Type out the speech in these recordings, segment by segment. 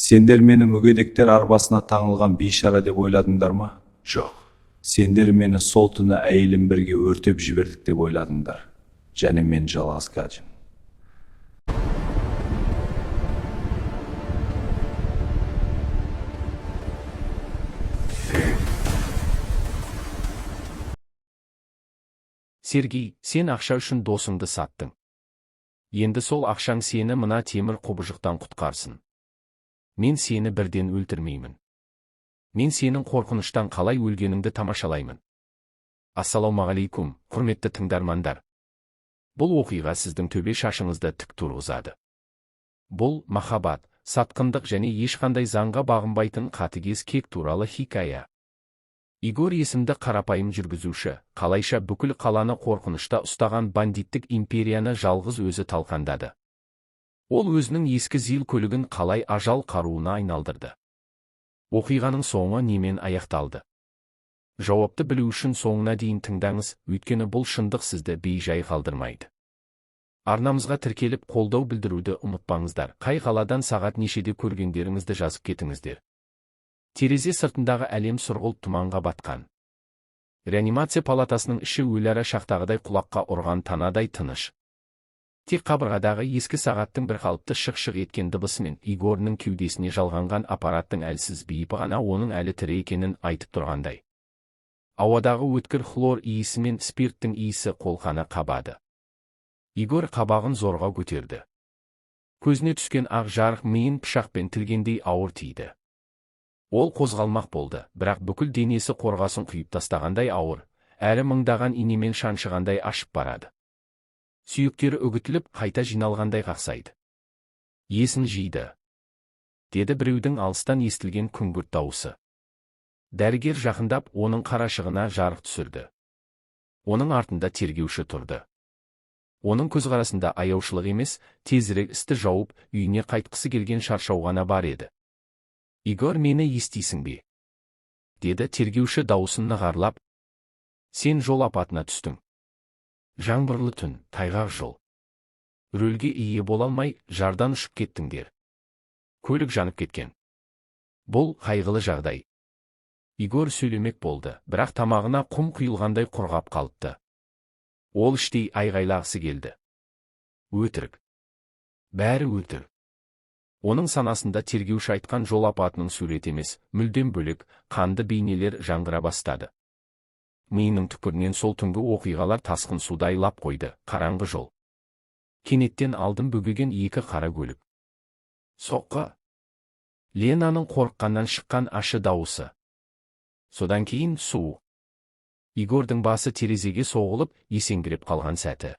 Сендер мені мүгедектер арбасына таңылған бейшара деп ойладыңдар ма? Жоқ. Сендер мені сол түні әйелім бірге өртеп жібердік деп ойладыңдар. Және мен жалғыз Гаджин. Сергей, сен ақша үшін досыңды саттың. Енді сол ақшаң сені мына темір құбыжықтан құтқарсын. Мен сені бірден өлтірмеймін. Мен сенің қорқыныштан қалай өлгеніңді тамашалаймын. Ассалаумағалейкум, құрметті тыңдармандар. Бұл оқиға сіздің төбе шашыңызды тік тұрғызады. Бұл махаббат, сатқындық және ешқандай заңға бағынбайтын қатыгез кек туралы хикая. Игорь есімді қарапайым жүргізуші, қалайша бүкіл қаланы қорқынышта ұстаған бандиттік империяны жалғыз өзі талқандады. Ол өзінің ескі ЗИЛ көлігін қалай ажал қаруына айналдырды. Оқиғаның соңы немен аяқталды? Жауапты білу үшін соңына дейін тыңдаңыз, өйткені бұл шындық сізді бей-жай қалдырмайды. Арнамызға тіркеліп қолдау білдіруді ұмытпаңыздар. Қай қаладан сағат нешеде көргендеріңізді жазып кетіңіздер. Терезе сыртындағы әлем сұрғылт тұманға батқан. Реанимация палатасының іші өліара шақтағыдай құлаққа ұрған танадай тыныш. Тек қабырғадағы ескі сағаттың бір қалыпты шық-шық еткен дыбысымен Игорьның кеудесіне жалғанған аппараттың әлсіз биіпі ғана оның әлі тірі екенін айтып тұрғандай. Ауадағы өткір хлор иісі мен спирттің иісі қолқаны қабады. Игорь қабағын зорға көтерді. Көзіне түскен ақ жарық миын пышақпен тілгендей ауыр тиді. Ол қозғалмақ болды, бірақ бүкіл денесі қорғасын құйып тастағандай ауыр, әрі мыңдаған инемен шаншығандай ашып барады. Сүйектері үгітіліп, қайта жиналғандай қақсайды. Есін жиды, деді біреудің алыстан естілген күңгірт дауысы. Дәрігер жақындап, оның қарашығына жарық түсірді. Оның артында тергеуші тұрды. Оның көзқарасында аяушылық емес, тезірек істі жауып, үйіне қайтқысы келген шаршау ғана бар еді. Игорь, мені естисің бе? Деді тергеуші дауысын нығарлап. Сен жол апатына түстің. Жаңбырлы түн, тайғақ жол. Рөлге ие бола алмай, жардан ұшып кеттіңдер. Көлік жанып кеткен. Бұл қайғылы жағдай. Игорь сөйлемек болды, бірақ тамағына құм құйылғандай құрғап қалыпты. Ол іштей айғайлағысы келді. Өтірік. Бәрі өтірік. Оның санасында тергеуші айтқан жол апатының суреті емес, мүлдем бөлек, қанды бейнелер жаңғыра бастады. Миының түкпірінен сол түнгі оқиғалар тасқын судай лап қойды, қараңғы жол. Кенеттен алдын бөгеген екі қара көлік. Соққы. Ленаның қорыққаннан шыққан ашы дауысы. Содан кейін суық. Игорьдің басы терезеге соғылып, есеңгіреп қалған сәті.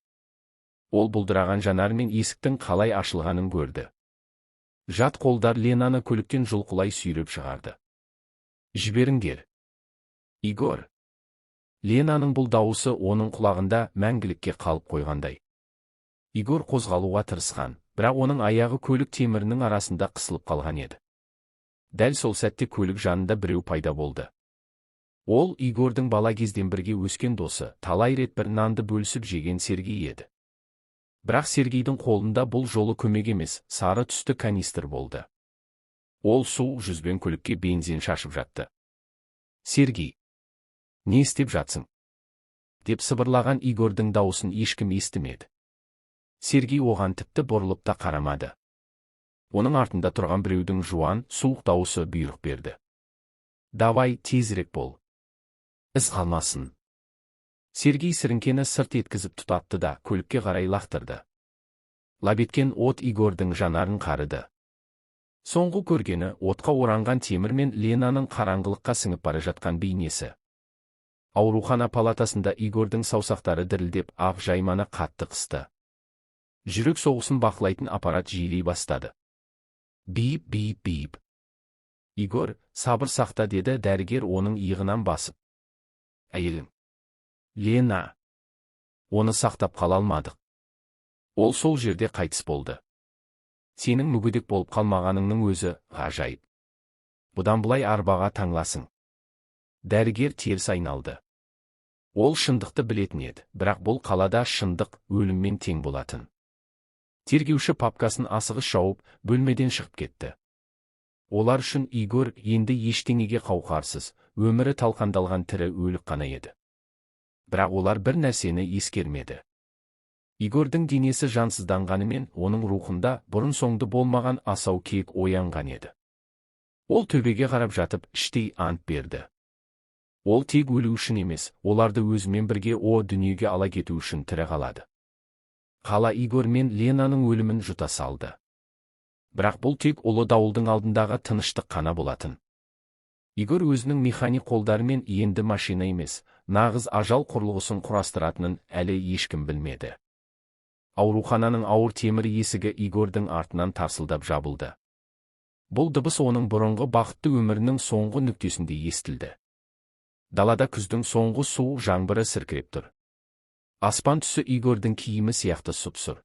Ол бұлдыраған жанармен есіктің қалай ашылғанын көрді. Жат қолдар Ленаны көліктен жұлқылай сүйреп шығарды. Жіберіңдер. Игорь. Ленаның бұл дауысы оның құлағында мәңгілікке қалып қойғандай. Игорь қозғалуға тырысқан, бірақ оның аяғы көлік темірінің арасында қысылып қалған еді. Дәл сол сәтте көлік жанында біреу пайда болды. Ол Игорьдің бала кезден бірге өскен досы, талай рет бір нанды бөлісіп жеген Сергей еді. Бірақ Сергейдің қолында бұл жолы көмек емес, сары түсті канистр болды. Ол суық жүзбен көлікке бензин шашып жатты. Сергей, не істеп жатсың? Деп сыбырлаған Игорьдің дауысын ешкім естімеді. Сергей оған тіпті бұрылып та қарамады. Оның артында тұрған біреудің жуан, суық дауысы бұйрық берді. Давай, тезірек бол. Із қалмасын. Сергей сіріңкені сырт еткізіп тұтатты да көлікке қарай лақтырды. Лап еткен от Игорьдің жанарын қарыды. Соңғы көргені отқа оранған темір мен Ленаның қараңғылыққа сіңіп бара жатқан бейнесі. Аурухана палатасында Игорьдің саусақтары дірілдеп, ақ жайманы қатты қысты. Жүрек соғысын бақылайтын аппарат жиілей бастады. Бип, бип, бип. Игорь, сабыр сақта, деді дәрігер оның иығынан басып. Әйелім. Лена. Оны сақтап қала алмадық. Ол сол жерде қайтыс болды. Сенің мүгедек болып қалмағаныңның өзі ғажайып. Бұдан былай арбаға таңласың. Дәрігер теріс айналды. Ол шындықты білетін еді, бірақ бұл қалада шындық өліммен тең болатын. Тергеуші папкасын асығыс жауып, бөлмеден шығып кетті. Олар үшін Игорь енді ештеңеге қауқарсыз, өмірі талқандалған тірі өлік қана еді. Бірақ олар бір нәрсені ескермеді. Игорьдің денесі жансызданғанымен, оның рухында бұрын-соңды болмаған асау кек оянған еді. Ол төбеге қарап жатып, іштей ант берді. Ол тек өлу үшін емес, оларды өзімен бірге о дүниеге ала кету үшін тірі қалады. Қала Игорь мен Ленаның өлімін жұта салды. Бірақ бұл тек ұлы дауылдың алдындағы тыныштық қана болатын. Игорь өзінің механик қолдарымен енді машина емес, нағыз ажал құрылғысын құрастыратынын әлі ешкім білмеді. Аурухананың ауыр темір есігі Игорьдің артынан тарсылдап жабылды. Бұл дыбыс оның бұрынғы бақытты өмірінің соңғы нүктесінде естілді. Далада күздің соңғы суық жаңбыры сіркіреп тұр. Аспан түсі Игорьдің киімі сияқты сұп-сұр.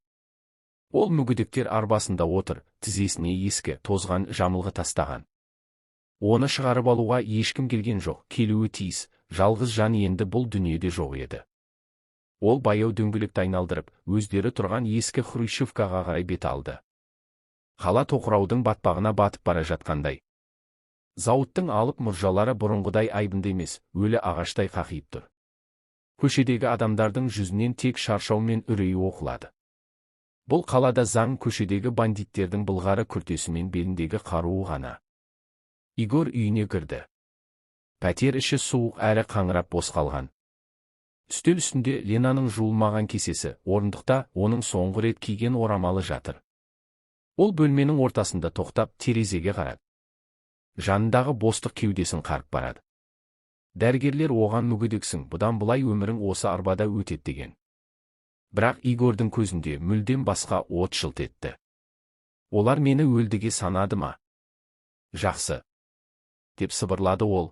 Ол мүгедектер арбасында отыр, тізесіне ескі, тозған жамылғы тастаған. Оны шығарып алуға ешкім келген жоқ, келуі тиіс, жалғыз жан енді бұл дүниеде жоқ еді. Ол баяу дөңгелекті айналдырып, өздері тұрған ескі хрущевкаға қарай бет алды. Қала тоқыраудың батпағына батып бара жатқандай. Зауыттың алып мұржалары бұрынғыдай айбынды емес, өлі ағаштай қақиып тұр. Көшедегі адамдардың жүзінен тек шаршау мен үрей оқылады. Бұл қалада заң көшедегі бандиттердің былғары күртесі мен беліндегі қаруы ғана. Игорь үйіне кірді. Пәтер іші суық әрі қаңырап бос қалған. Үстел үстінде Ленаның жуылмаған кесесі, орындықта оның соңғы рет киген орамалы жатыр. Ол бөлменің ортасында тоқтап, терезеге қарады. Жанындағы бостық кеудесін қарып барады. Дәрігерлер оған мүгедексің, бұдан былай өмірің осы арбада өтеді деген. Бірақ Игорьдің көзінде мүлдем басқа от жылт етті. Олар мені өлдіге санады ма? Жақсы, деп сыбырлады ол.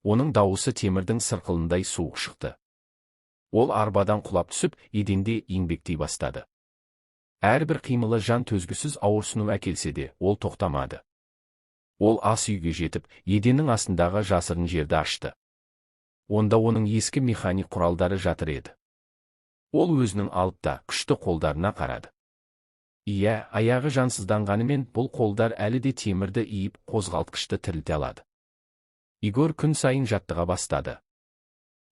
Оның дауысы темірдің сырқылындай суық шықты. Ол арбадан құлап түсіп, еденде еңбектей бастады. Әрбір қимылы жан төзгісіз ауырсыну әкелсе де, ол тоқтамады. Ол ас үйге жетіп, еденнің астындағы жасырын жерді ашты. Онда оның ескі механик құралдары жатыр еді. Ол өзінің алып та күшті қолдарына қарады. Иә, аяғы жансызданғанымен бұл қолдар әлі де темірді иіп, қозғалтқышты тірілте алады. Игорь күн сайын жаттыға бастады.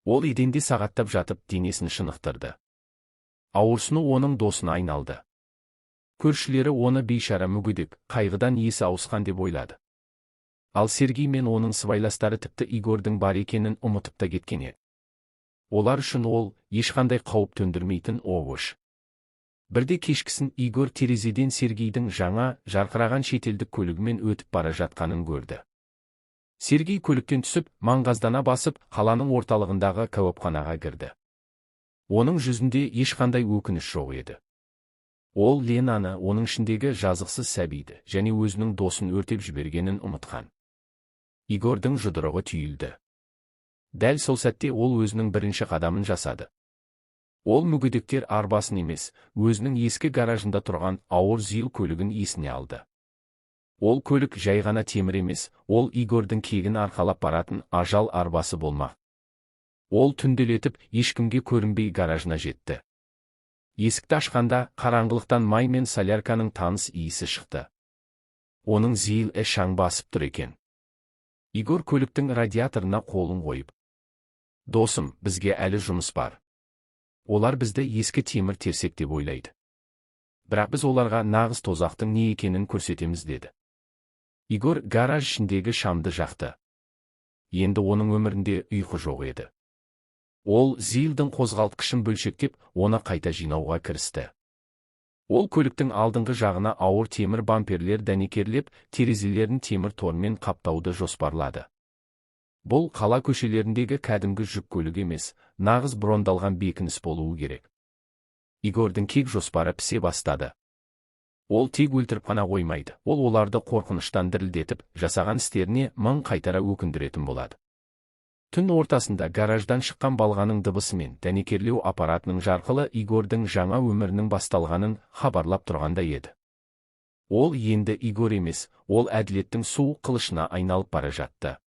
Ол еденде сағаттап жатып, денесін шынықтырды. Ауырсыну оның досына айналды. Көршілері оны бейшара мүгедек, қайғыдан есі ауысқан деп ойлады. Ал Сергей мен оның сыбайластары тіпті Игорьдің бар екенін ұмытып та кеткен еді. Олар үшін ол ешқандай қауіп төндірмейтін овощ. Бірде кешкісін Игорь терезеден Сергейдің жаңа, жарқыраған шетелдік көлігімен өтіп бара жатқанын көрді. Сергей көліктен түсіп, маңғаздана басып, қаланың орталығындағы кәуапханаға кірді. Оның жүзінде ешқандай өкініш жоқ еді. Ол Ленаны, оның ішіндегі жазықсыз сәбиді және өзінің досын өртеп жібергенін ұмытқан. Игорьдің жұдырығы түйілді. Дәл сол сәтте ол өзінің бірінші қадамын жасады. Ол мүгедектер арбасын емес, өзінің ескі гаражында тұрған ауыр ЗИЛ көлігін есіне алды. Ол көлік жай ғана темір емес, ол Игорьдің кегін арқалап баратын ажал арбасы болмақ. Ол түнделетіп, ешкімге көрінбей гаражына жетті. Есікті ашқанда қараңғылықтан май мен солярканың таныс иісі шықты. Оның ЗИЛ-і шаң басып тұр екен. Игорь көліктің радиаторына қолын қойып: «Досым, бізге әлі жұмыс бар. Олар бізді ескі темір терсек деп ойлайды. Бірақ біз оларға нағыз тозақтың не екенін көрсетеміз», деді. Игорь гараж ішіндегі шамды жақты. Енді оның өмірінде ұйқы жоқ еді. Ол ЗИЛ-дің қозғалтқышын бөлшектеп, оны қайта жинауға кірісті. Ол көліктің алдыңғы жағына ауыр темір бамперлер дәнекерлеп, терезелерін темір тормен қаптауды жоспарлады. Бұл қала көшелеріндегі кәдімгі жүк көлігі емес, нағыз брондалған бекініс болуы керек. Игорьдің кек жоспары пісе бастады. Ол тек өлтіріп қана қоймайды, ол оларды қорқыныштан дірілдетіп, жасаған істеріне мың қайтара өкіндіретін болады. Түн ортасында гараждан шыққан балғаның дыбысы мен дәнекерлеу аппаратының жарқылы Игорьдің жаңа өмірінің басталғанын хабарлап тұрғандай еді. Ол енді Игорь емес, ол әділеттің суық қылышына айналып бара жатты.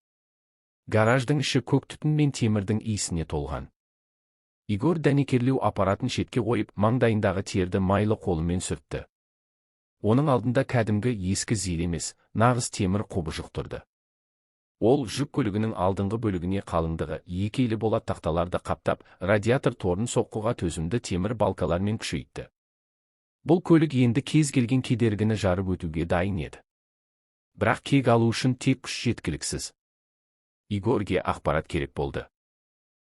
Гараждың іші көк түтін мен темірдің иісіне толған. Игорь дәнекерлеу аппаратын шетке қойып, маңдайындағы терді майлы қолымен сүртті. Оның алдында кәдімгі ескі ЗИЛ емес, нағыз темір құбыжық тұрды. Ол жүк көлігінің алдыңғы бөлігіне қалыңдығы 2 елі болат тақталарды қаптап, радиатор торын соққыға төзімді темір балкалармен күшейтті. Бұл көлік енді кез келген кедергіні жарып өтуге дайын еді. Бірақ кек алу үшін тек күш жеткіліксіз. Игорге ақпарат керек болды.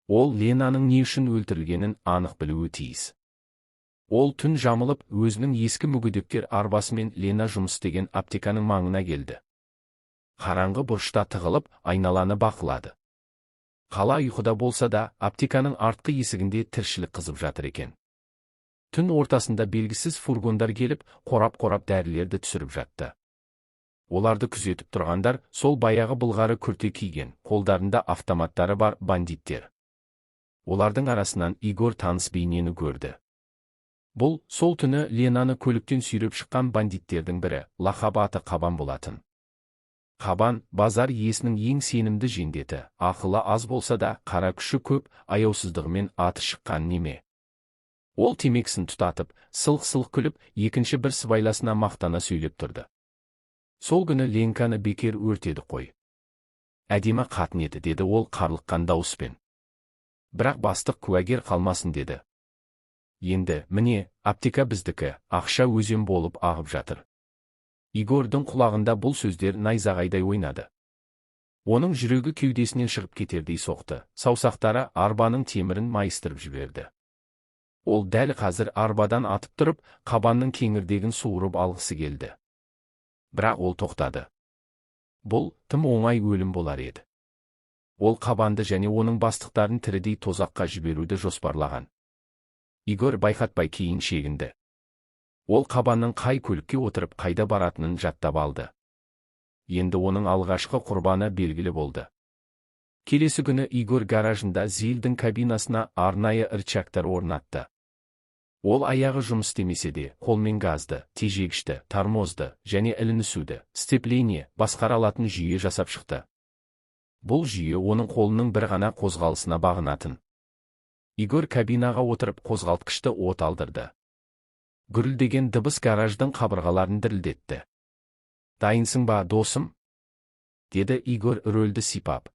Ол Ленаның не үшін өлтірілгенін анық білуі тиіс. Ол түн жамылып, өзінің ескі мүгедектер арбасымен Лена жұмыс істеген аптеканың маңына келді. Қараңғы бұрышта тығылып, айналаны бақылады. Қала ұйқыда болса да, аптеканың артқы есігінде тіршілік қызып жатыр екен. Түн ортасында белгісіз фургондар келіп, қорап-қорап дәрілерді түсіріп жатты. Оларды күзетіп тұрғандар сол баяғы былғары күрте киген, қолдарында автоматтары бар бандиттер. Олардың арасынан Игорь таныс бейнені көрді. Бұл сол түні Ленаны көліктен сүйреп шыққан бандиттердің бірі, лақап аты Қабан болатын. Қабан базар иесінің ең сенімді жендеті, ақылы аз болса да, қара күші көп, аяусыздығымен аты шыққан неме. Ол темекісін тұтатып, сылқ-сылқ күліп, екінші бір сыбайласына мақтана сөйлеп тұрды. «Сол күні Ленканы бекер өртедік қой. Әдемі қатын еді», – деді ол қарлыққан дауыспен. «Бірақ бастық куәгер қалмасын деді. Енді, міне, аптека біздікі, ақша өзен болып ағып жатыр». Игорьдің құлағында бұл сөздер найзағайдай ойнады. Оның жүрегі кеудесінен шығып кетердей соқты, саусақтары арбаның темірін майыстырып жіберді. Ол дәл қазір арбадан атып тұрып, Қабанның кеңірдегін суырып алғысы келді. Бірақ ол тоқтады. Бұл тым оңай өлім болар еді. Ол Қабанды және оның бастықтарын тірідей тозаққа жіберуді жоспарлаған. Игорь байқатпай кейін шегінді. Ол Қабанның қай көлікке отырып, қайда баратынын жаттап алды. Енді оның алғашқы құрбаны белгілі болды. Келесі күні Игорь гаражында ЗИЛдің кабинасына арнайы рычагтар орнатты. Ол аяғы жұмыс істемесе де, қолмен газды, тежегішті, тормозды және ілінісуді, сцепление, басқара алатын жүйе жасап шықты. Бұл жүйе оның қолының бір ғана қозғалысына бағынатын. Игорь кабинаға отырып, қозғалтқышты от алдырды. Гүрілдеген дыбыс гараждың қабырғаларын дірілдетті. «Дайынсың ба, досым?» – деді Игорь рөлді сипап.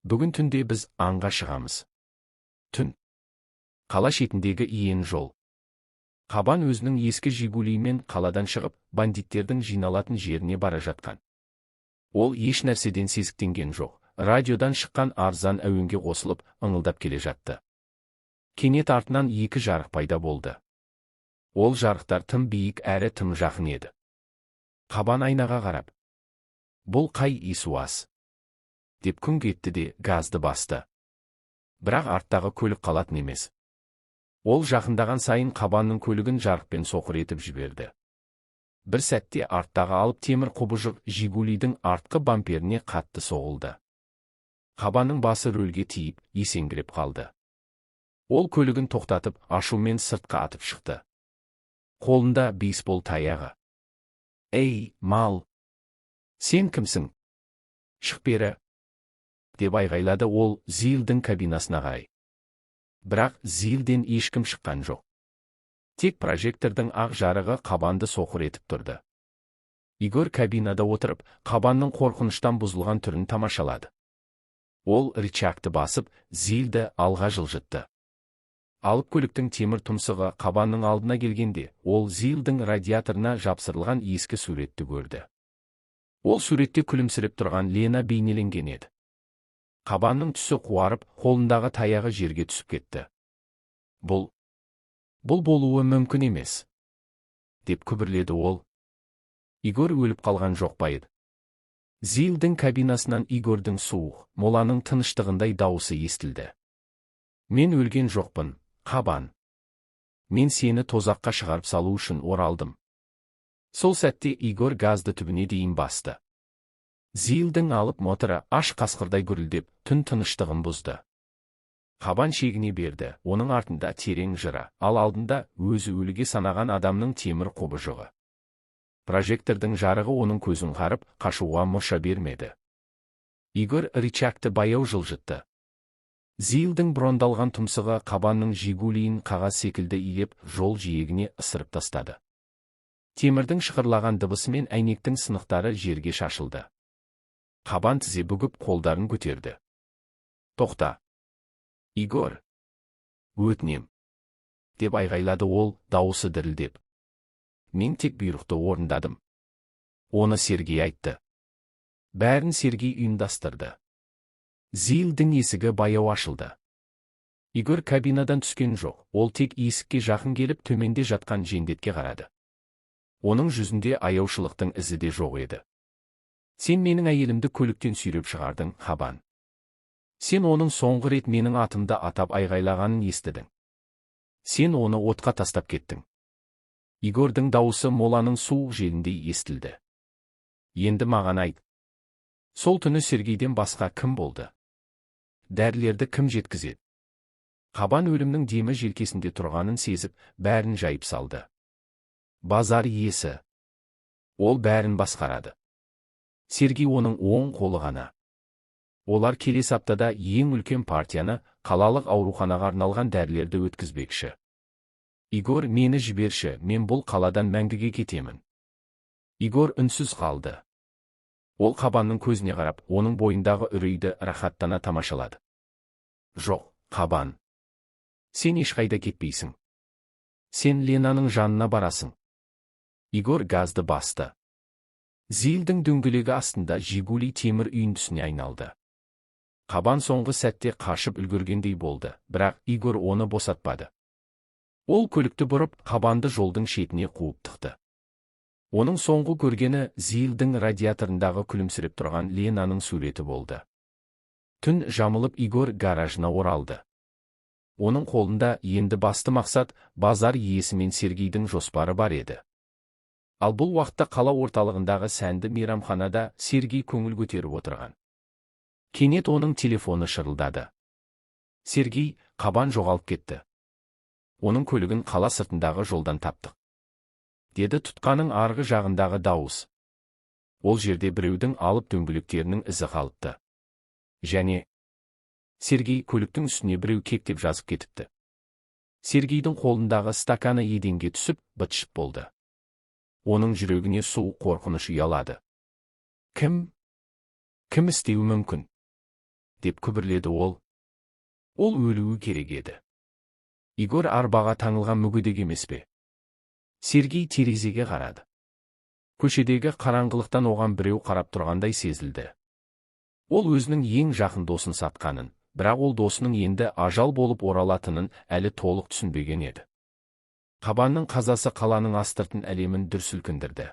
«Бүгін түнде біз аңға шығамыз». Түн. Қала шетіндегі иен жол. Қабан өзінің ескі «Жигулимен» қаладан шығып, бандиттердің жиналатын жеріне бара жатқан. Ол еш нәрседен сезіктенген жоқ. Радиодан шыққан арзан әуенге қосылып, ыңылдап келе жатты. Кенет артынан екі жарық пайда болды. Ол жарықтар тым биік әрі тым жақын еді. Қабан айнаға қарап, «Бұл қай исуас?» – деп күңк етті де, газды басты. Бірақ арттағы көлік қалатын емес. Ол жақындаған сайын Қабанның көлігін жарықпен соқыр етіп жіберді. Бір сәтте арттағы алып темір құбыжық «Жигулидің» артқы бамперіне қатты соғылды. Қабанның басы рөлге тиіп, есеңгіреп қалды. Ол көлігін тоқтатып, ашумен сыртқа атып шықты. Қолында бейсбол таяғы. «Ей, мал! Сен кімсің? Шық бері!» – деп айғайлады ол ЗИЛдің кабинасына қарай. Бірақ ЗИЛден ешкім шыққан жоқ. Тек прожектордың ақ жарығы Қабанды соқыр етіп тұрды. Игорь кабинада отырып, Қабанның қорқыныштан бұзылған түрін тамашалады. Ол рычагты басып, ЗИЛді алға жылжытты. Алып көліктің темір тұмсығы Қабанның алдына келгенде, ол ЗИЛдің радиаторына жапсырылған ескі суретті көрді. Ол суретте күлімсіреп тұрған Лена бейнеленген еді. Қабанның түсі қуарып, қолындағы таяғы жерге түсіп кетті. Бұл болуы мүмкін емес», – деп күбірледі ол. «Игорь өліп қалған жоқ па еді?» ЗИЛдің кабинасынан Игорьдің суық, моланың тыныштығындай дауысы естілді. «Мен өлген жоқпын, Қабан. Мен сені тозаққа шығарып салу үшін оралдым». Сол сәтте Игорь газды түбіне дейін басты. ЗИЛдің алып моторы аш қасқырдай гүрілдеп, түн тыныштығын бұзды. Қабан шегіне берді, оның артында терең жыра, ал алдында өзі өліге санаған адамның темір құбыжығы. Прожектордың жарығы оның көзін қарып, қашуға мұрша бермеді. Игорь рычагты баяу жылжытты. ЗИЛдің брондалған тұмсығы Қабанның «Жигулиін» қағаз секілді илеп, жол жиегіне ысырып тастады. Темірдің шықырлаған дыбысымен әйнектің сынықтары жерге шашылды. Қабан тізе бүгіп, қолдарын көтерді. «Тоқта! Игорь! Өтінем!» – деп айғайлады ол, дауысы дірілдеп. «Мен тек бұйрықты орындадым. Оны Сергей айтты. Бәрін Сергей ұйымдастырды». ЗИЛ-дің есігі баяу ашылды. Игорь кабинадан түскен жоқ, ол тек есікке жақын келіп, төменде жатқан жендетке қарады. Оның жүзінде аяушылықтың ізі де жоқ еді. «Сен менің әйелімді көліктен сүйреп шығардың, Қабан. Сен оның соңғы рет менің атымды атап айғайлағанын естідің. Сен оны отқа тастап кеттің». Игорьдің дауысы моланың суық желіндей естілді. «Енді маған айт. Сол түні Сергейден басқа кім болды? Дәрілерді кім жеткізеді?» Қабан өлімнің демі желкесінде тұрғанын сезіп, бәрін жайып салды. «Базар иесі. Ол бәрін басқарады. Сергей оның оң қолы ғана. Олар келесі аптада ең үлкен партияны, қалалық ауруханаға арналған дәрілерді өткізбекші. Игорь, мені жіберші, мен бұл қаладан мәңгіге кетемін». Игорь үнсіз қалды. Ол Қабанның көзіне қарап, оның бойындағы үрейді рахаттана тамашалады. «Жоқ, Қабан. Сен ешқайда кетпейсің. Сен Ленаның жанына барасың». Игорь газды басты. ЗИЛ-дің дөңгелегі астында «Жигули» темір үйіндісіне айналды. Қабан соңғы сәтте қашып үлгергендей болды, бірақ Игорь оны босатпады. Ол көлікті бұрып, Қабанды жолдың шетіне қуып тықты. Оның соңғы көргені ЗИЛ-дің радиаторындағы күлімсіреп тұрған Ленаның суреті болды. Түн жамылып, Игорь гаражына оралды. Оның қолында енді басты мақсат, базар иесі мен Сергейдің жоспары бар еді. Ал бұл уақытта қала орталығындағы сәнді мейрамханада Сергей көңіл көтеріп отырған. Кенет оның телефоны шырылдады. «Сергей, Қабан жоғалып кетті. Оның көлігін қала сыртындағы жолдан таптық», – деді тұтқаның арғы жағындағы дауыс. «Ол жерде біреудің алып дөңгелектерінің ізі қалыпты. Және, Сергей, көліктің үстіне біреу кек деп жазып кетіпті». Сергейдің қолындағы стаканы еденге түсіп, быт болды. Оның жүрегіне суық қорқыныш ұялады. «Кім? Кім істеуі мүмкін?» – деп күбірледі ол. «Ол өлуі керек еді. Игорь арбаға таңылған мүгедек емес пе?» Сергей терезеге қарады. Көшедегі қараңғылықтан оған біреу қарап тұрғандай сезілді. Ол өзінің ең жақын досын сатқанын, бірақ ол досының енді ажал болып оралатынын әлі толық түсінбеген еді. Қабанның қазасы қаланың астыртын әлемін дүр сілкіндірді.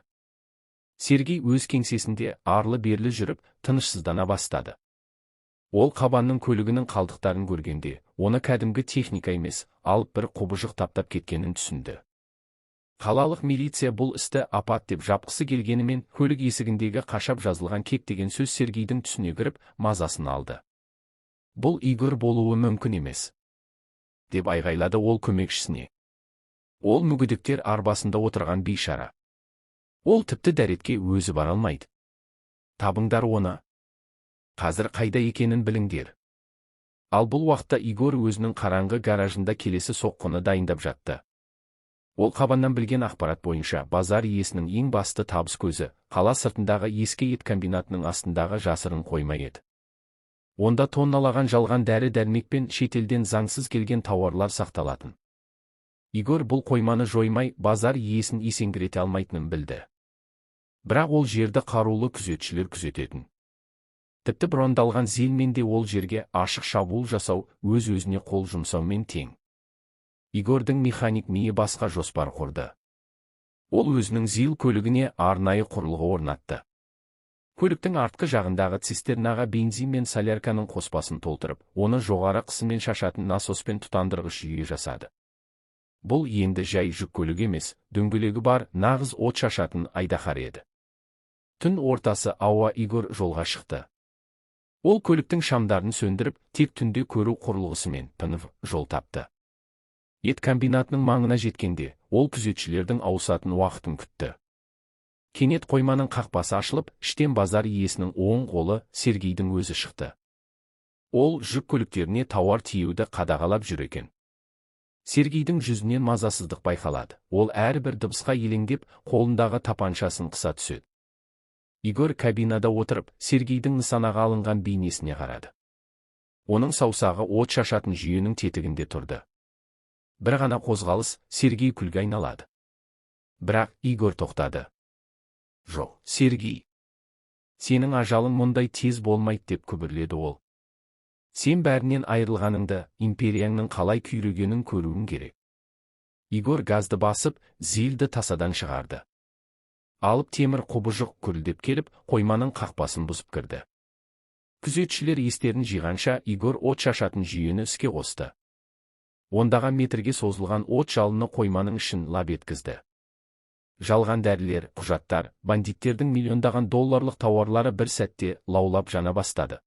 Сергей өз кеңсесінде арлы-берлі жүріп, тынышсыздана бастады. Ол Қабанның көлігінің қалдықтарын көргенде, оны кәдімгі техника емес, алып бір құбыжық таптап кеткенін түсінді. Қалалық милиция бұл істі апат деп жапқысы келгенімен, көлік есігіндегі қашап жазылған кек деген сөз Сергейдің түсіне кіріп, мазасын алды. «Бұл Игорь болуы мүмкін емес», – деп айғайлады ол көмекшісіне. «Ол мүгедектер арбасында отырған бейшара. Ол тіпті дәретке өзі бара алмайды. Табыңдар оны. Қазір қайда екенін біліңдер». Ал бұл уақытта Игорь өзінің қараңғы гаражында келесі соққыны дайындап жатты. Ол Қабаннан білген ақпарат бойынша, базар иесінің ең басты табыс көзі қала сыртындағы ескі ет комбинатының астындағы жасырын қойма еді. Онда тонналаған жалған дәрі-дәрмек пен шетелден заңсыз келген тауарлар сақталатын. Игорь бұл қойманы жоймай, базар иесін есеңгірете алмайтынын білді. Бірақ ол жерді қарулы күзетшілер күзететін. Тіпті брондалған ЗИЛ-мен де ол жерге ашық шабуыл жасау өз-өзіне қол жұмсаумен тең. Игорьдің механик миы басқа жоспар құрды. Ол өзінің ЗИЛ көлігіне арнайы құрылғы орнатты. Көліктің артқы жағындағы цистернаға бензин мен солярканың қоспасын толтырып, оны жоғары қысыммен шашатын насоспен тұтандырғыш жүйе жасады. Бұл енді жай жүк көлігі емес, дөңгелегі бар нағыз от шашатын айдаһар еді. Түн ортасы ауа Игорь жолға шықты. Ол көліктің шамдарын сөндіріп, тек түнде көру құрылғысымен ПНВ жол тапты. Ет комбинатының маңына жеткенде, ол күзетшілердің ауысатын уақытын күтті. Кенет қойманың қақпасы ашылып, іштен базар иесінің оң қолы Сергейдің өзі шықты. Ол жүк көліктеріне тауар тиеуді қадағалап жүр екен. Сергейдің жүзінен мазасыздық байқалады. Ол әрбір дыбысқа елеңдеп, қолындағы тапаншасын қыса түседі. Игорь кабинада отырып, Сергейдің нысанаға алынған бейнесіне қарады. Оның саусағы от шашатын жүйенің тетігінде тұрды. Бір ғана қозғалыс, Сергей күлге айналады. Бірақ Игорь тоқтады. «Жоқ, Сергей. Сенің ажалың мұндай тез болмайды», – деп күбірледі ол. «Сен бәрінен айырылғаныңды, империяңның қалай күйрегенін көруің керек». Игорь газды басып, ЗИЛді тасадан шығарды. Алып темір құбыжық гүрілдеп келіп, қойманың қақпасын бұзып кірді. Күзетшілер естерін жиғанша, Игорь от шашатын жүйені іске қосты. Ондаған метрге созылған от жалыны қойманың ішін лап еткізді. Жалған дәрілер, құжаттар, бандиттердің миллиондаған долларлық тауарлары бір сәтте лаулап жана бастады.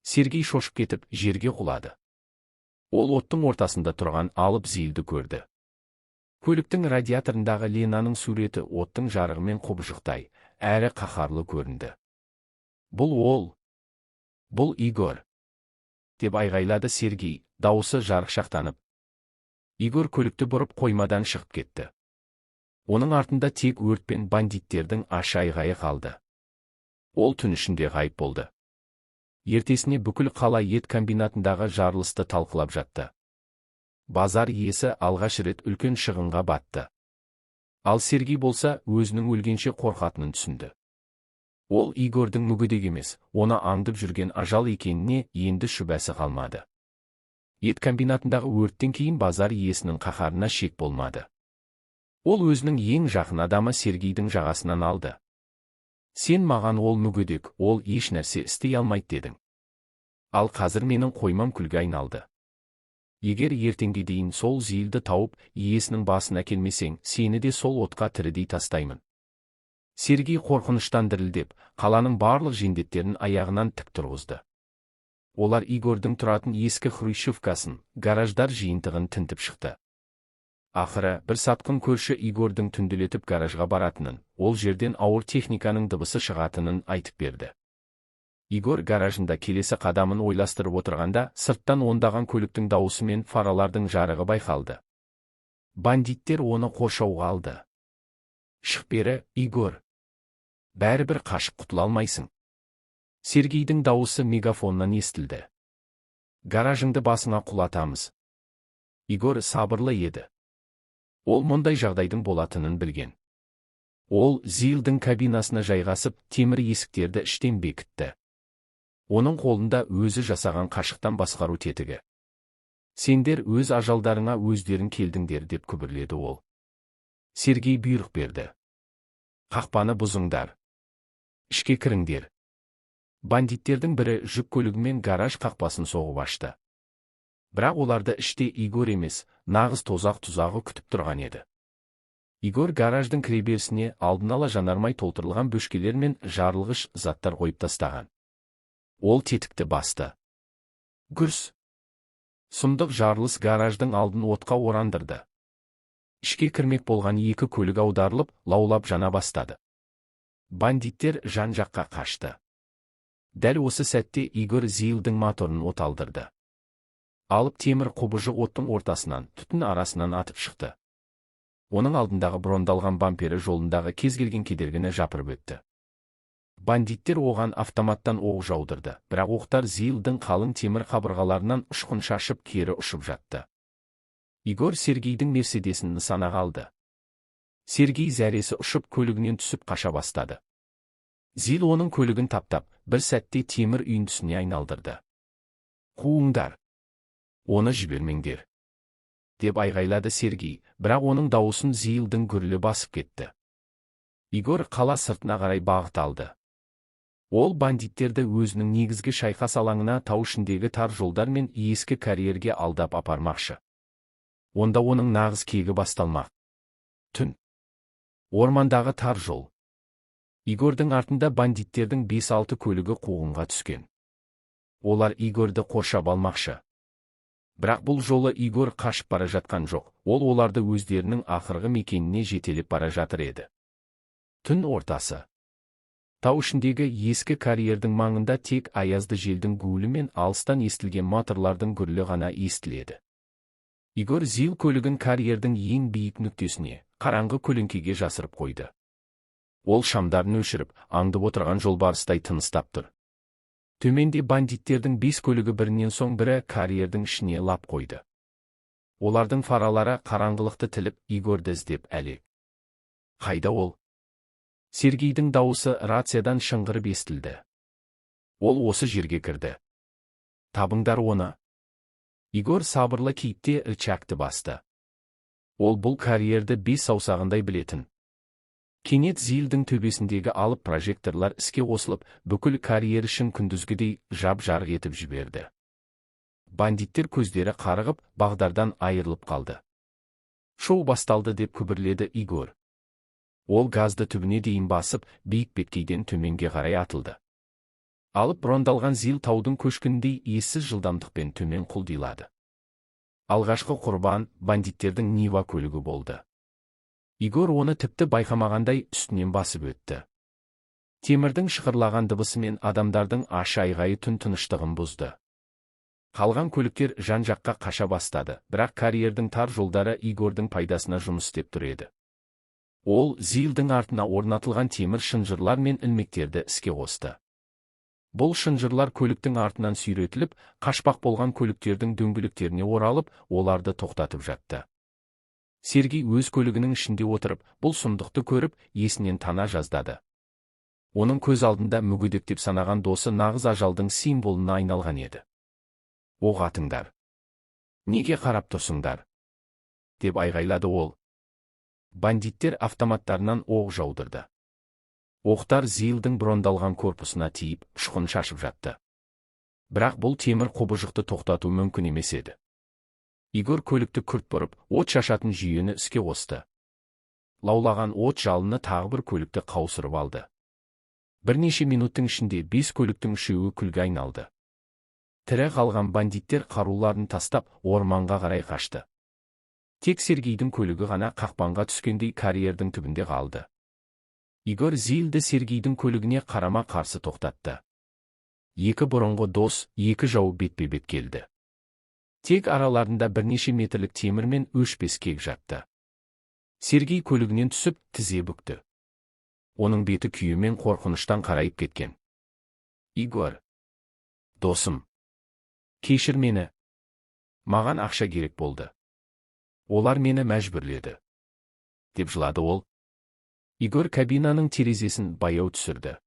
Сергей шошып кетіп, жерге құлады. Ол оттың ортасында тұрған алып ЗИЛді көрді. Көліктің радиаторындағы Ленаның суреті оттың жарығымен құбыжықтай әрі қаһарлы көрінді. «Бұл ол! Бұл Игорь!» – деп айғайлады Сергей, дауысы жарықшақтанып. Игорь көлікті бұрып, қоймадан шығып кетті. Оның артында тек өрт пен бандиттердің ащы айғайы қалды. Ол түн ішінде ғайып болды. Ертесіне бүкіл қала ет комбинатындағы жарылысты талқылап жатты. Базар иесі алғаш рет үлкен шығынға батты. Ал Сергей болса, өзінің өлгенше қорқатынын түсінді. Ол Игорьдің мүгедек емес, оны аңдып жүрген ажал екеніне енді шүбәсі қалмады. Ет комбинатындағы өрттен кейін базар иесінің қаһарына шек болмады. Ол өзінің ең жақын адамы Сергейдің жағасынан алды. «Сен маған ол мүгедек, ол еш нәрсе істей алмайды дедің. Ал қазір менің қоймам күлге айналды. Егер ертеңге дейін сол ЗИЛді тауып, иесінің басын әкелмесең, сені де сол отқа тірідей тастаймын». Сергей қорқыныштан дірілдеп, қаланың барлық жендеттерін аяғынан тік тұрғызды. Олар Игорьдің тұратын ескі хрущевкасын, гараждар жиынтығын тінтіп шықты. Ақыры, бір сатқын көрші Игорьдің түнделетіп гаражға баратынын, ол жерден ауыр техниканың дыбысы шығатынын айтып берді. Игорь гаражында келесі қадамын ойластырып отырғанда, сырттан ондаған көліктің дауысы мен фаралардың жарығы байқалды. Бандиттер оны қоршауға алды. «Шық бері, Игорь. Бәрібір қашып құтыла алмайсың». Сергейдің дауысы мегафоннан естілді. «Гаражыңды басыңа құлатамыз». Игорь сабырлы еді. Ол мұндай жағдайдың болатынын білген. Ол ЗИЛдің кабинасына жайғасып, темір есіктерді іштен бекітті. Оның қолында өзі жасаған қашықтан басқару тетігі. «Сендер өз ажалдарыңа өздерің келдіңдер», – деп күбірледі ол. Сергей бұйрық берді. «Қақпаны бұзыңдар. Ішке кіріңдер». Бандиттердің бірі жүк көлігімен гараж қақпасын соғып ашты. Бірақ оларды іште Игорь емес, нағыз тозақ тұзағы күтіп тұрған еді. Игорь гараждың кіреберісіне алдын ала жанармай толтырылған бөшкелер мен жарылғыш заттар қойып тастаған. Ол тетікті басты. Гүрс! Сұмдық жарылыс гараждың алдын отқа орандырды. Ішке кірмек болған екі көлік аударылып, лаулап жана бастады. Бандиттер жан-жаққа қашты. Дәл осы сәтте Игорь ЗИЛдің моторын оталдырды. Алып темір құбыжық оттың ортасынан, түтін арасынан атып шықты. Оның алдындағы брондалған бампері жолындағы кез келген кедергіні жапырып өтті. Бандиттер оған автоматтан оқ жаудырды, бірақ оқтар ЗИЛдің қалың темір қабырғаларынан ұшқын шашып, кері ұшып жатты. Игорь Сергейдің Мерседесін нысанаға алды. Сергей зәресі ұшып, көлігінен түсіп қаша бастады. ЗИЛ оның көлігін таптап, бір сәтте темір үйіндісіне айналдырды. «Қуыңдар! Оны жібермеңдер!» – деп айғайлады Сергей, бірақ оның дауысын ЗИЛдің гүрілі басып кетті. Игорь қала сыртына қарай бағыт алды. Ол бандиттерді өзінің негізгі шайқас алаңына, тау ішіндегі тар жолдар мен ескі карьерге алдап апармақшы. Онда оның нағыз кегі басталмақ. Түн. Ормандағы тар жол. Игорьдің артында бандиттердің 5-6 көлігі қуғынға түскен. Олар Игорьді қоршап алмақшы. Бірақ бұл жолы Игорь қашып бара жатқан жоқ, ол оларды өздерінің ақырғы мекеніне жетелеп бара жатыр еді. Түн ортасы. Тау ішіндегі ескі карьердің маңында тек аязды желдің гуілі мен алыстан естілген моторлардың гүрілі ғана естіледі. Игорь ЗИЛ көлігін карьердің ең биік нүктесіне, қараңғы көлеңкеге жасырып қойды. Ол шамдарын өшіріп, аңдып отырған жолбарыстай тыныстап тұр. Төменде бандиттердің бес көлігі бірінен соң бірі карьердің ішіне лап қойды. Олардың фаралары қараңғылықты тіліп, Игорьді іздеп әлек. «Қайда ол?» Сергейдің дауысы рациядан шыңғырып естілді. «Ол осы жерге кірді. Табыңдар оны!» Игорь сабырлы кейіпте рычагты басты. Ол бұл карьерді бес саусағындай білетін. Кенет ЗИЛдің төбесіндегі алып прожекторлар іске қосылып, бүкіл карьер ішін күндізгідей жап-жарық етіп жіберді. Бандиттер көздері қарығып, бағдардан айырылып қалды. «Шоу басталды», – деп күбірледі Игорь. Ол газды түбіне дейін басып, биік беткейден төменге қарай атылды. Алып брондалған ЗИЛ таудың көшкініндей ессіз жылдамдықпен төмен құлдилады. Алғашқы құрбан бандиттердің Нива көлігі болды. Игорь оны тіпті байқамағандай үстінен басып өтті. Темірдің шықырлаған дыбысы мен адамдардың ащы айғайы түн тыныштығын бұзды. Қалған көліктер жан-жаққа қаша бастады, бірақ карьердің тар жолдары Игорьдің пайдасына жұмыс істеп тұр еді. Ол ЗИЛдің артына орнатылған темір шынжырлар мен ілмектерді іске қосты. Бұл шынжырлар көліктің артынан сүйретіліп, қашпақ болған көліктердің дөңгелектеріне оралып, оларды тоқтатып жатты. Сергей өз көлігінің ішінде отырып, бұл сұмдықты көріп, есінен тана жаздады. Оның көз алдында мүгедек деп санаған досы нағыз ажалдың символына айналған еді. «Оқ атыңдар! Неге қарап тұрсыңдар?» – деп айғайлады ол. Бандиттер автоматтарынан оқ жаудырды. Оқтар ЗИЛдің брондалған корпусына тиіп, ұшқын шашып жатты. Бірақ бұл темір құбыжықты тоқтату мүмкін емес еді. Игорь көлікті күрт бұрып, от шашатын жүйені іске қосты. Лаулаған от жалыны тағы бір көлікті қаусырып алды. Бірнеше минуттың ішінде бес көліктің үшеуі күлге айналды. Тірі қалған бандиттер қаруларын тастап, орманға қарай қашты. Тек Сергейдің көлігі ғана қақпанға түскендей карьердің түбінде қалды. Игорь ЗИЛді Сергейдің көлігіне қарама қарсы тоқтатты. Екі бұрынғы дос, екі жау бетпе-бет келді. Тек араларында бірнеше метрлік темір мен өшпес кек жатты. Сергей көлігінен түсіп, тізе бүкті. Оның беті күйе мен қорқыныштан қарайып кеткен. «Игорь! Досым! Кешір мені. Маған ақша керек болды. Олар мені мәжбүрледі», – деп жылады ол. Игорь кабинаның терезесін баяу түсірді.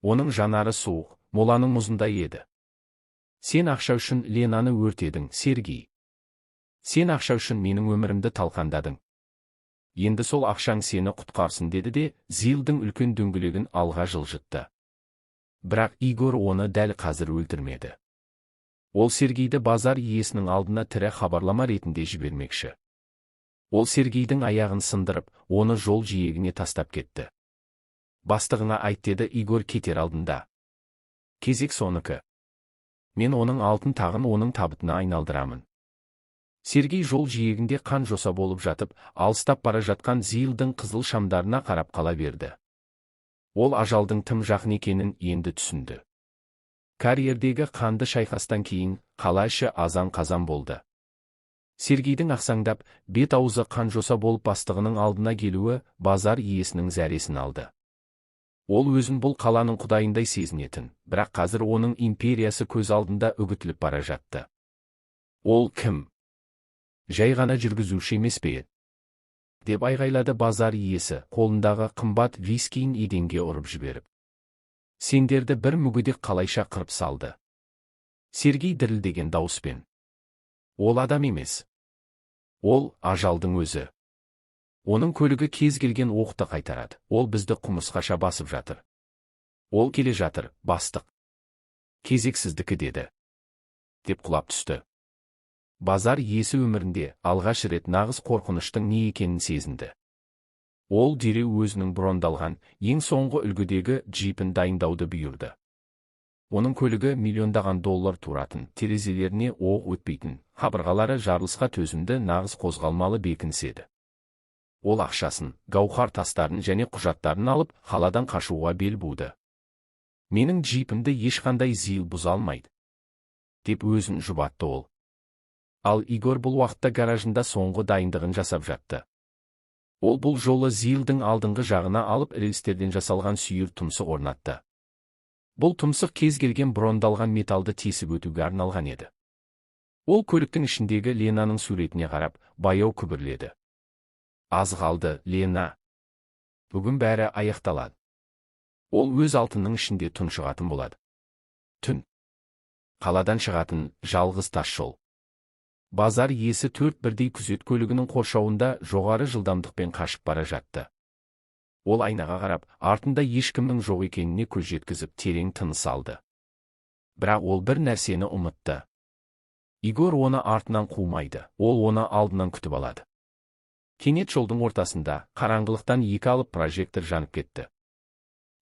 Оның жанары суық, моланың мұзындай еді. «Сен ақша үшін Ленаны өртедің, Сергей. Сен ақша үшін менің өмірімді талқандадың. Енді сол ақшаң сені құтқарсын», – деді де, ЗИЛдің үлкен дөңгелегін алға жылжытты. Бірақ Игорь оны дәл қазір өлтірмеді. Ол Сергейді базар иесінің алдына тірі хабарлама ретінде жібермекші. Ол Сергейдің аяғын сындырып, оны жол жиегіне тастап кетті. «Бастығыңа айт», – деді Игорь кетер алдында. «Кезек соныкі. Мен оның алтын тағын оның табытына айналдырамын». Сергей жол жиегінде қан жоса болып жатып, алыстап бара жатқан ЗИЛдің қызыл шамдарына қарап қала берді. Ол ажалдың тым жақын екенін енді түсінді. Карьердегі қанды шайқастан кейін қала іші азан-қазан болды. Сергейдің ақсаңдап, бет аузы қан жоса болып бастығының алдына келуі базар иесінің зәресін алды. Ол өзін бұл қаланың құдайындай сезінетін, бірақ қазір оның империясы көз алдында үгітіліп бара жатты. «Ол кім? Жай ғана жүргізуші емес пе еді?» – деп айғайлады базар иесі, қолындағы қымбат вискиін еденге ұрып жіберіп. «Сендерді бір мүгедек қалайша қырып салды?» Сергей дірілдеген дауыспен: «Ол адам емес. Ол ажалдың өзі. Оның көлігі кез келген оқты қайтарады. Ол бізді құмырсқаша басып жатыр. Ол келе жатыр, бастық. Кезек сіздікі», – деді. Деп құлап түсті. Базар иесі өмірінде алғаш рет нағыз қорқыныштың не екенін сезінді. Ол дереу өзінің брондалған, ең соңғы үлгідегі джипін дайындауды бұйырды. Оның көлігі миллиондаған доллар тұратын, терезелеріне оқ өтпейтін, қабырғалары жарылысқа төзімді нағыз қозғалмалы бекініс еді. Ол ақшасын, гауһар тастарын және құжаттарын алып, қаладан қашуға бел буды. «Менің джипімді ешқандай ЗИЛ бұза алмайды», – деп өзін жұбатты ол. Ал Игорь бұл уақытта гаражында соңғы дайындығын жасап жатты. Ол бұл жолы ЗИЛ-дің алдыңғы жағына алып рельстерден жасалған сүйір тұмсық орнатты. Бұл тұмсық кез келген брондалған металды тесіп өтуге арналған еді. Ол көліктің ішіндегі Ленаның суретіне қарап, баяу күбірледі. «Аз қалды, Лена. Бүгін бәрі аяқталады». Ол өз алтынның ішінде тұншығатын болады. Түн. Қаладан шығатын жалғыз тас жол. Базар иесі төрт бірдей күзет көлігінің қоршауында жоғары жылдамдықпен қашып бара жатты. Ол айнаға қарап, артында ешкімнің жоқ екеніне көз жеткізіп, терең тыныс алды. Бірақ ол бір нәрсені ұмытты. Игорь оны артынан қумайды, ол оны алдынан күтіп алады. Кенет жолдың ортасында қараңғылықтан екі алып прожектор жанып кетті.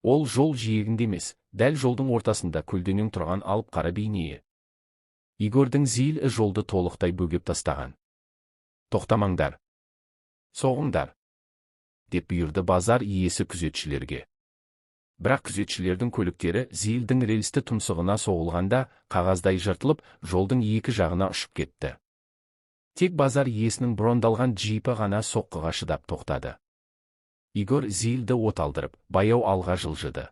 Ол жол жиегінде емес, дәл жолдың ортасында көлденең тұрған алып қара бейне. Игорьдің ЗИЛ-і жолды толықтай бөгеп тастаған. «Тоқтамаңдар. Соғыңдар», – деп бұйырды базар иесі күзетшілерге. Бірақ күзетшілердің көліктері ЗИЛ-дің рельсті тұмсығына соғылғанда қағаздай жыртылып, жолдың екі жағына ұшып кетті. Тек базар иесінің брондалған джипі ғана соққыға шыдап тоқтады. Игорь ЗИЛ-ді от алдырып, баяу алға жылжыды.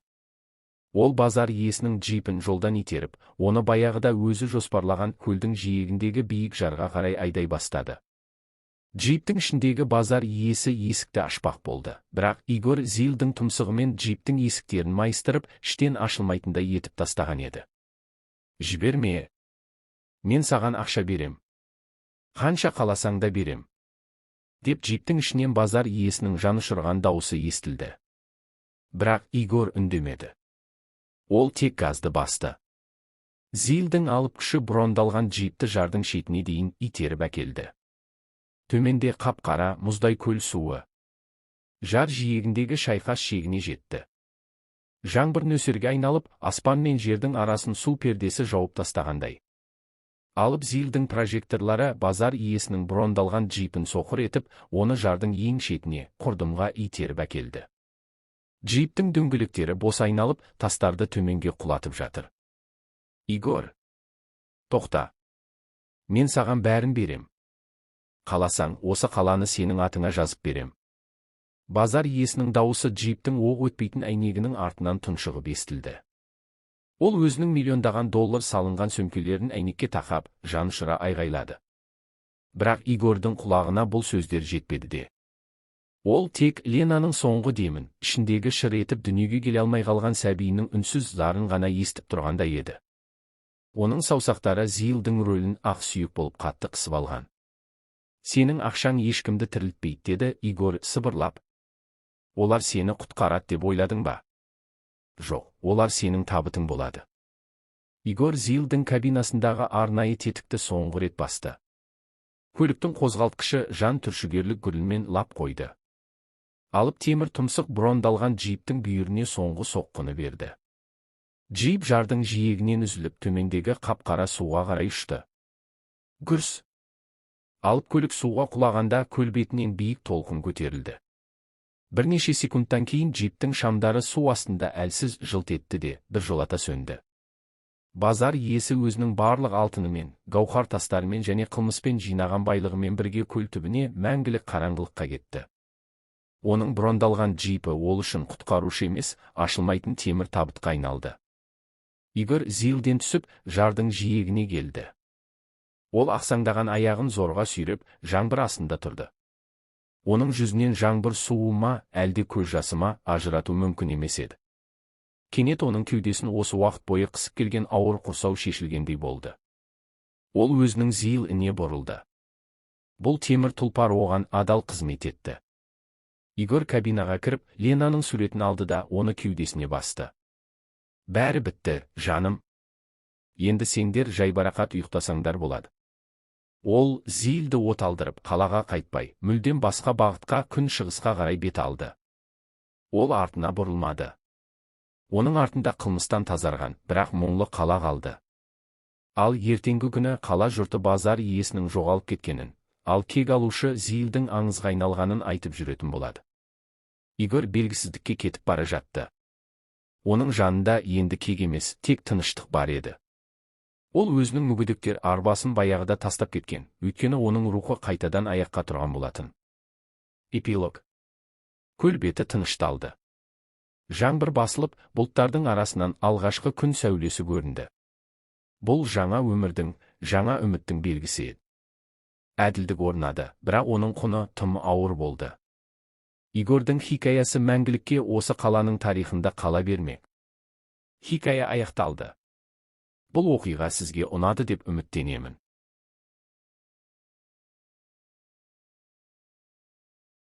Ол базар иесінің джипін жолдан итеріп, оны баяғыда өзі жоспарлаған көлдің жиегіндегі биік жарға қарай айдай бастады. Джиптің ішіндегі базар иесі есікті ашпақ болды, бірақ Игорь ЗИЛ-дің тұмсығымен джиптің есіктерін майыстырып, іштен ашылмайтындай етіп тастаған еді. «Жіберме. Мен саған ақша берем. Қанша қаласаң да берем», – деп джиптің ішінен базар иесінің жанұшырған даусы естілді. Бірақ Игорь үндемеді. Ол тек газды басты. ЗИЛ-дің алып күші брондалған джипті жардың шетіне дейін итеріп әкелді. Төменде қап-қара мұздай көл суы. Жар жиегіндегі шайқас шегіне жетті. Жаңбыр нөсерге айналып, аспан мен жердің арасын су пердесі жауып тастағандай. Алып ЗИЛ-дің прожекторлары базар иесінің брондалған джипін соқыр етіп, оны жардың ең шетіне, құрдымға итеріп әкелді. Джиптің дөңгелектері бос айналып, тастарды төменге құлатып жатыр. «Игорь! Тоқта! Мен саған бәрін берем. Қаласаң, осы қаланы сенің атыңа жазып берем». Базар иесінің дауысы джиптің оқ өтпейтін әйнегінің артынан тұншығып естілді. Ол өзінің миллиондаған доллар салынған сөмкелерін әйнекке тақап, жанұшыра айғайлады. Бірақ Игорьдің құлағына бұл сөздер жетпеді де. Ол тек Ленаның соңғы демін, ішіндегі шыр етіп дүниеге келе алмай қалған сәбиінің үнсіз зарын ғана естіп тұрғандай еді. Оның саусақтары ЗИЛ-дің рөлін ақ сүйек болып қатты қысып алған. «Сенің ақшаң ешкімді тірілтпейді», – деді Игорь сыбырлап. «Олар сені құтқарады деп ойладың ба? Жоқ, олар сенің табытың болады». Игорь ЗИЛ-дің кабинасындағы арнайы тетікті соңғы рет басты. Көліктің қозғалтқышы жан түршігерлік гүрілмен лап қойды. Алып темір тұмсық брондалған джиптің бүйіріне соңғы соққыны берді. Джип жардың жиегінен үзіліп, төмендегі қап-қара суға қарай ұшты. Гүрс! Алып көлік суға құлағанда көл бетінен биік толқын көтерілді. Бірнеше секундтан кейін джиптің шамдары су астында әлсіз жылт етті де, біржолата сөнді. Базар иесі өзінің барлық алтынымен, гауһар тастарымен және қылмыспен жинаған байлығымен бірге көл түбіне, мәңгілік қараңғылыққа кетті. Оның брондалған джипі ол үшін құтқарушы емес, ашылмайтын темір табытқа айналды. Игорь ЗИЛ-ден түсіп, жардың жиегіне келді. Ол ақсаңдаған аяғын зорға сүйреп, жаңбыр астында тұрды. Оның жүзінен жаңбыр суы ма, әлде көз жасы ма, ажырату мүмкін емес еді. Кенет оның кеудесін осы уақыт бойы қысып келген ауыр құрсау шешілгендей болды. Ол өзінің ЗИЛ-іне бұрылды. Бұл темір тұлпар оған адал қызмет етті. Игорь кабинаға кіріп, Ленаның суретін алды да, оны кеудесіне басты. «Бәрі бітті, жаным. Енді сендер жайбарақат ұйықтасаңдар болады». Ол ЗИЛ-ді от алдырып, қалаға қайтпай, мүлдем басқа бағытқа, күн шығысқа қарай бет алды. Ол артына бұрылмады. Оның артында қылмыстан тазарған, бірақ мұңлы қала қалды. Ал ертеңгі күні қала жұрты базар иесінің жоғалып кеткенін, ал кек алушы ЗИЛ-дің аңызға айналғанын айтып жүретін болады. Игорь белгісіздікке кетіп бара жатты. Оның жанында енді кек емес, тек тыныштық бар еді. Ол өзінің мүгедектер арбасын баяғыда тастап кеткен, өйткені оның рухы қайтадан аяққа тұрған болатын. Эпилог. Көл беті тынышталды. Жаңбыр басылып, бұлттардың арасынан алғашқы күн сәулесі көрінді. Бұл жаңа өмірдің, жаңа үміттің белгісі еді. Әділдік орнады, бірақ оның құны тым ауыр болды. Игорьдің хикаясы мәңгілікке осы қаланың тарихында қала бермек. Хикая аяқталды. Бұл оқиға сізге ұнады деп үміттенемін.